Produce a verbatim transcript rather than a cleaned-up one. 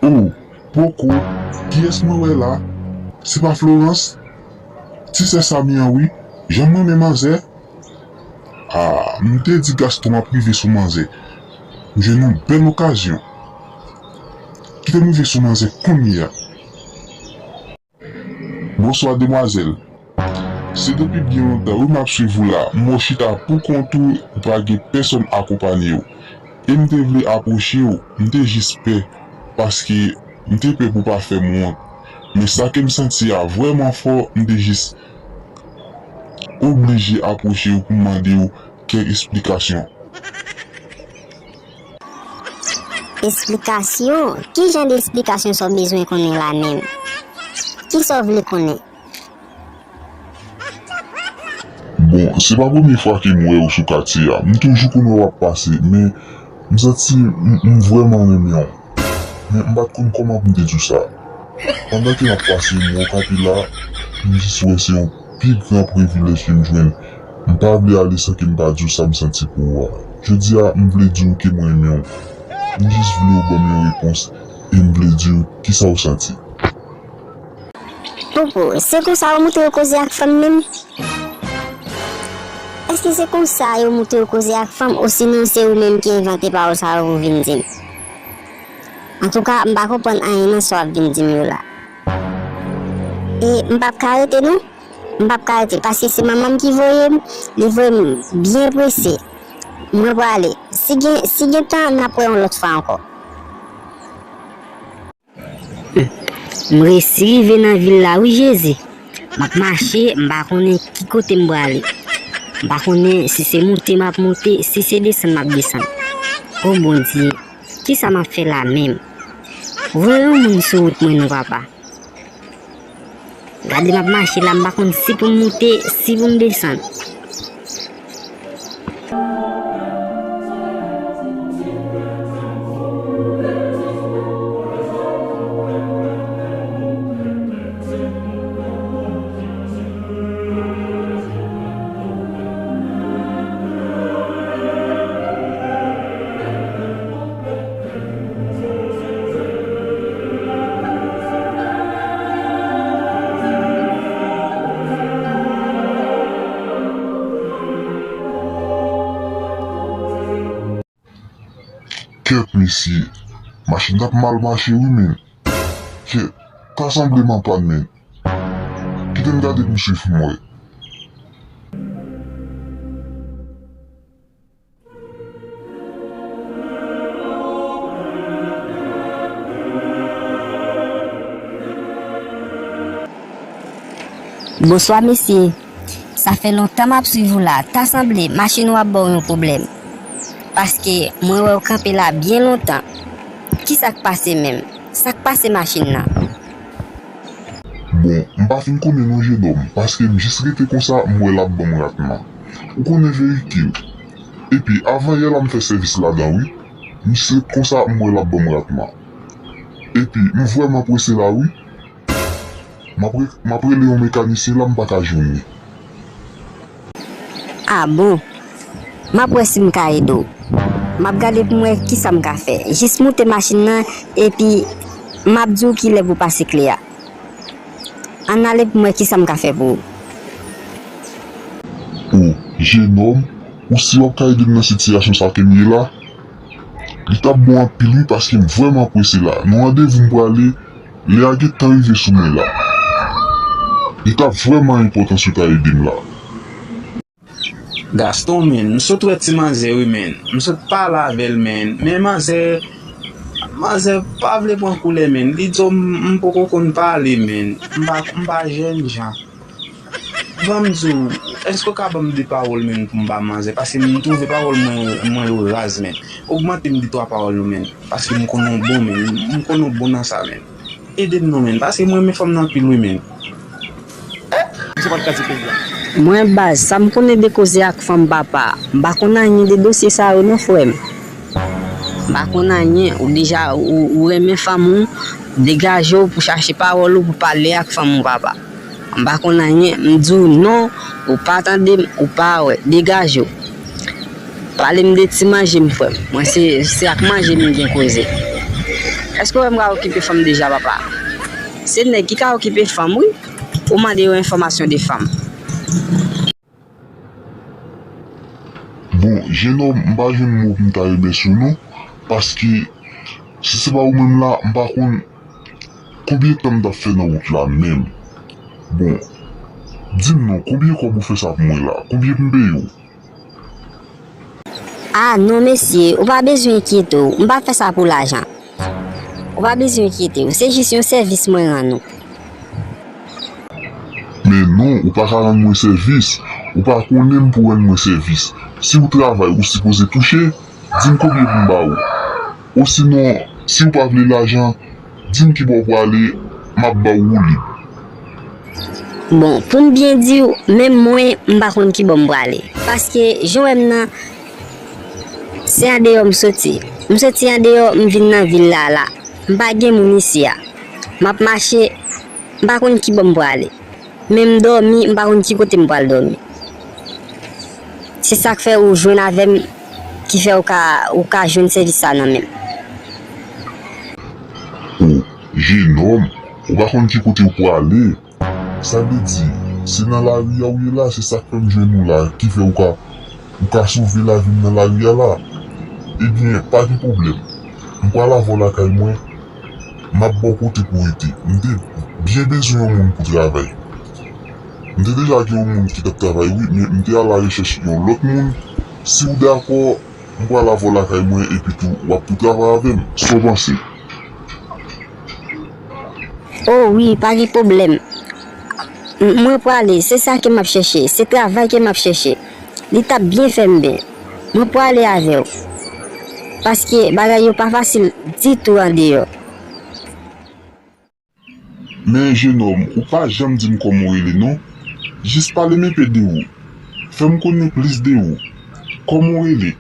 O, poko, kiyès mwen wè la? Se pa Florence? Ti sè Samy an wi, jan m renmen manzè. Ah, m te di Gaston m ap rive sou manzè. M jwenn yon bèl okazyon. Kite m rive sou manzè kounye a. Bonswa demwazèl. Se depi byen lontan wi m ap swiv ou la, m wè w chita poukont ou, ou pa gen pèsonn akonpanye w. E m te vle apwoche w, m te jis pè, paske m te pè pou w pa fè m wont. Men sa ke m santi a vrèman fò, m te jis oblije apwoche w pou m mande w kèk esplikasyon. Esplikasyon? Ki jan de esplikasyon sa w bezwen konnen la menm? Kisa w vle konnen? Bon, se pa premye fwa ke m wè w sou katye a. M toujou konn wè w ap pase, men m santi m, m vrèman renmen w. Men m pa t konn kòman pou m te di w sa. Pandan ke m ap pase, m wè w kanpe la, m jis wè se yon pi gran privilèj ke m jwenn. M pa vle ale san ke m pa di w sa m santi pou ou a. Jodi a, m vle di w ke m renmen w. M jis vle w ban m yon repons e m vle di w kisa w santi. Popo, se konsa yo moute yo koze ak fanm menm? Èske se konsa yo moute yo koze ak fanm, osinon se ou menm ki envante pawòl sa yo pou vin di m? Antouka, m pa konprann anyen nan sa w ap vin di m yo la. E m p ap ka rete non. M p ap ka rete, paske se manman m ki voye m, li voye m byen prese. Mwen prale. Si gen, si gen tan, n ap wè yon lòt fwa ankò. M resi rive nan vil la wi Jezi. M ap mache, m pa konnen ki kote m prale. M pa konnen si se moute m ap moute, si se desann m ap desann. O Bondye, kisa m ap fè la menm? Voye yon moun sou wout mwen non papa. Gade m ap mache la, m pa konn si pou m moute, si pou m desann. Kèt mesye, machin t ap mal mache wi menn. Kèt, ta sanble m an pàn menn. Kite m gade pou m swiv pou m wè. Bonswa mesye. Sa fè lontan m ap swiv ou la. Ta sanble machin ou ap ba w yon pwoblèm. Paske mwen wè w kanpe la byen lontan. Kisa k pase menm? Sa k pase machin nan? Bon, m pa fin konnen non jenòm, paske m jis rete konsa m wè l ap ban m ratman. Ou konnen veyikil. Epi avan yè la m fè sèvis ladan wi. M jis ret konsa m wè l ap ban m ratman. Epi m vrèman prese la wi. M ap re- m ap rele yon mekanisyen la m pa ka jwenn li. A bon? M ap wè si m ka ede w. M ap gade pou m wè kisa m ka fè. Jis moute machin nan epi m ap di w kilè pou pase kle a. Ann ale pou m wè kisa m ka fè pou ou. O, jenòm, ou si w ap ka ede m nan sitiyasyon sa ke m ye la? Li t ap bon anpil wi paske m vrèman prese la. Nan randevou m prale, lè a gentan rive sou mwen la. Li t ap vrèman enpòtan si w ta ede m la. Gaston menn, m sot wè ti manzè wi menn. M sot pale avè l menn. Men manzè, manzè pa vle pran koulè menn. Li di w m poko konn pale menn. M pa, m pa jènjan. Ban m di w, èske w ka ban m de pawòl menn pou m ba manzè? Paske m twouve pawòl mwen, mwen yo raz menn. Ogmante m de twa pawòl non menn. Paske m konnen w bon menn. M konnen w bon nan sa menn. Ede m non menn. Paske m renmen fanm nan anpil wi menn. Mwen baz, sa m konnen de koze ak fanm papa, m pa konn anyen de dosye sa yo non frè m. M pa konn anyen, ou deja, ou, ou renmen fanm ou, degaje w pou chache pawòl ou pou pale ak fanm ou papa. M pa konn anyen, m di w non, ou pa tande m, ou pa wè, degaje w. Pale m de ti manje m frè m, mwen se, se ak manje m gen koze. Èske w wè m ka okipe fanm deja, papa? Se nèg ki ka okipe fanm, wi. Ou mande yo enfòmasyon de fanm. Bon, jenòm, m pa jwenn mo pou m ta remèsye w non, paske si se pa ou menm la, m pa konn konbyen tan m t ap fè nan wout la menm. Bon, di m non, konbyen kòb ou fè sa pou mwen la? Konbyen pou m peye w? Ah non mesye, ou pa bezwen enkyete w, m pa fè sa pou lajan. Ou pa bezwen enkyete w, se jis yon sèvis mwen rann ou. Men non, ou pa ka rann mwen sèvis. Ou pa konnen m pou rann mwen sèvis. Si w travay, ou sipoze touche, di m konbyen pou m ba ou. Osinon, si w pa vle lajan, di m kibò w prale, m ap ba w woulib. Bon, pou m byen di w, menm mwen, m pa konn kibò m prale. Paske, jan w wè m nan, se andeyò m soti. M soti andeyò, m vin nan vil la la. M pa gen moun isi a. M ap mache, m pa konn kibò m prale. Men m dòmi, m pa konn ki kote m pral dòmi. Se sa k fè ou jwenn avè m, ki fè ou ka, ou ka jwenn sèvis sa nan men m. O, jenòm, ou pa konn ki kote w prale. Sa vle di, se nan lari a w ye la, se sa k fè m jwenn ou la, ki fè ou ka, ou ka sove lavi m nan lari a la. Ebyen, pa gen pwoblèm. M pral avè w lakay mwen, m ap ba w kote pou w rete. M te byen bezwen yon moun pou travay. M te deja gen yon moun ki t ap travay, wi, men m te alarechèch yon lòt moun. Si w dakò, m pral avè w lakay mwen, epi tou, w ap tou travay avè m. Sa w panse? O wi, pa gen pwoblèm. M- Mwen prale, se sa ke m ap chèche, se travay ke m ap chèche. Li t ap byen fè m byen. Mwen prale avè w. Paske bagay yo pa fasil ditou andeyò. Men jenòm, ou pa janm di m kòman w rele non. Jis pale m enpe de ou. Fè m konnen plis de ou. Kòman w rele?